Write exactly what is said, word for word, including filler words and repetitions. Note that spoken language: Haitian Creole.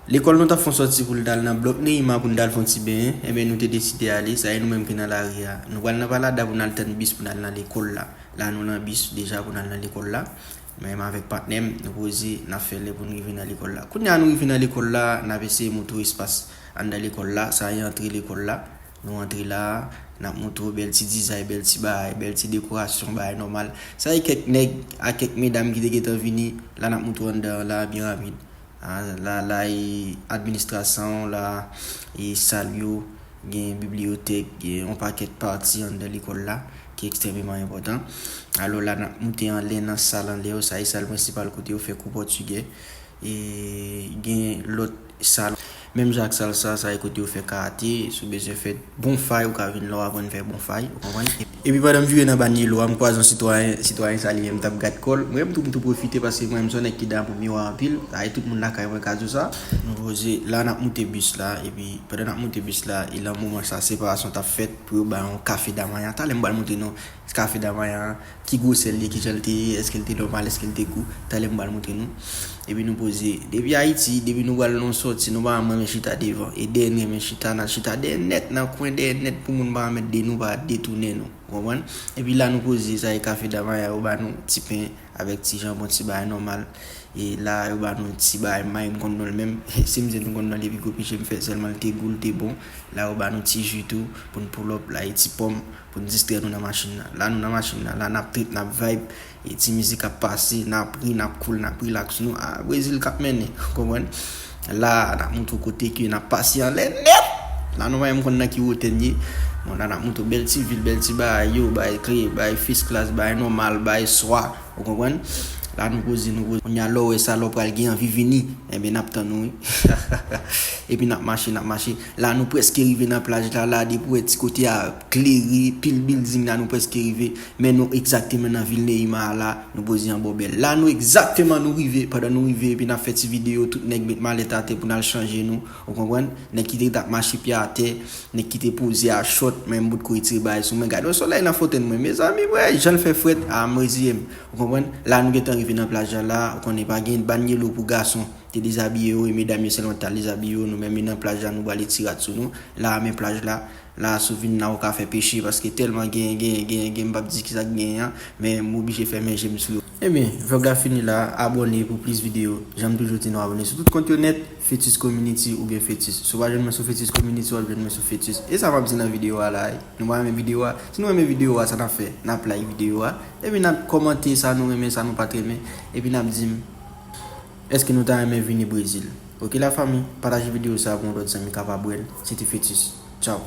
Lekòl nou t ap fè yon sòti pou l t al nan blòk Neima pou n t al fè yon ti benyen, enben nou te deside ale, sa e nou menm ki nan lari a. Nou pral nan Palada pou n al tann bis pou n al nan lekòl la. La nou nan bis deja pou n al nan lekòl la. Mwen menm avèk patnè m, nou poze, n ap fè lè pou n rive nan lekòl la. Kounye a nou rive nan lekòl la, n ap eseye montre w espas anndan lekòl la, sa e antre lekòl la. Nou antre la, n ap montre w bèl ti dizay, bèl ti bagay, bèl ti dekorasyon, bagay nòmal. Sa e kèk nèg ak kèk medam ki te gentan vini, la n ap montre w anndan an la, byen rapid. Ah, la, la e administrasyon, la e sal yo, gen bibliyotèk, gen yon pakèt pati anndan lekòl la ki ekstrèmeman enpòtan. Alò la n ap moute anlè nan sal anlè yo, sa e sal prensipal kote yo fè kou pòtigè. E gen lòt sal, menm jan ak sal sa, sa e kote yo fè karate, si w bezwen fè bon fay, ou ka vin la w aprann fè bon fay, ou konprann? Epi pandan m vire nan Banyelo a, m kwaze yon sitwayen, sitwayen sa li menm t ap gad kò l. Mwen menm tou m tou pwofite paske mwen menm se yon nèg ki damou miwa anpil. Sa e tout moun lakay mwen ka di w sa. Nou poze la n ap moute bis la, epi pandan n ap moute bis la, e lan moman sa separasyon t ap fèt pou yo bay yon kafe damaya. Talè m pral montre nou kafe damaya an, ki gwosè l ye, ki jan l te ye, èske l te nòmal, èske l te gou. Talè m pral montre nou. Epi nou poze. Depi Ayiti, depi nou pral nan yon sòti, nou pa janm renmen chita devan. E dèyè n renmen chita, n al chita dèyè nèt, nan kwen dèyè nèt pou moun pa mèt de nou, pa detounen nou. Ou konprann? Epi la nou poze, sa e kafe damaya, yo ba nou ti pen avèk ti janbon, ti bagay nòmal. E la yo ba nou ti bagay may, m konn non l menm. Si m di nou konn non l epi gwo pije m fè, sèlman l te gou, l te bon. La yo ba nou ti ji tou pou n pull up, la e ti pòm pou n distrè nou nan machin nan. La nou nan machin nan, la n ap trip, n ap vibe. E ti mizik ap pase, n ap ri, n ap cool, n ap relax nou. Ah, Brezil k ap mennen, ou konprann? La n ap montre w kote ke n ap pase anlè nèt. La nou pa menm konn nan ki wotè n ye. Bon, la n ap montre w bèl ti vil, bèl ti bagay yo, bagay kle, bagay first class, bagay nòmal, bagay swa. Ou konprann? La nou poze, nou poze. Kounye a lè w wè sa, lè w pral gen anvi vini, enben n ap tann ou, wi. Epi n ap mache, n ap mache. La nou prèske rive nan plaj la, la depi w wè ti kote a klere, pil bilding la nou prèske rive. Men nou egzakteman nan vil Neima a la, nou poze anba w bèl. La nou egzakteman nou rive, pandan nou rive, epi n ap fè ti videyo, tout nèg met malèt atè pou n al chanje nou. Ou konprann? Nèg ki te t ap mache pye atè, nèg ki te poze a chòt, men m potko retire bagay sou mwen. Gade yon solèy nan fotèn mwen, mezanmi, wè, jan l fè frèt, a, m reziye m. Ou konprann? La nou gentan rive nan plaj la, la, ou konnen pa gen banyelo pou gason te dezabiye yo, e medam yo sèlman t al dezabiye yo, nou menm e nan plaj la, nou bale ti rad sou nou. La, men plaj la, la, si w vin la, ou ka fè peche, paske tèlman gen, gen, gen, gen, m p ap di kisa k genyen an, men m oblije fèmen je m sou yo. Ebyen, vlòg la fini la, abòne pou plis videyo. Jan m toujou di nou abòne sou tout kont yo nèt, Fetus Community oubyen Fetus. Si w pa jwenn mwen sou Fetus Community, w ap jwenn mwen sou Fetus. E sa m ap di nan videyo a la, wi. Nou pa renmen videyo a. Si nou renmen videyo a, sa n ap fè? N ap like videyo a. Epi n ap kòmante sa nou renmen, sa nou pa t renmen. Epi n ap di m, èske nou ta renmen vini Brezil? Oke la fanmi, pataje videyo sa pou yon lòt zanmi kapab wè l. Se te Fetus. Tchao.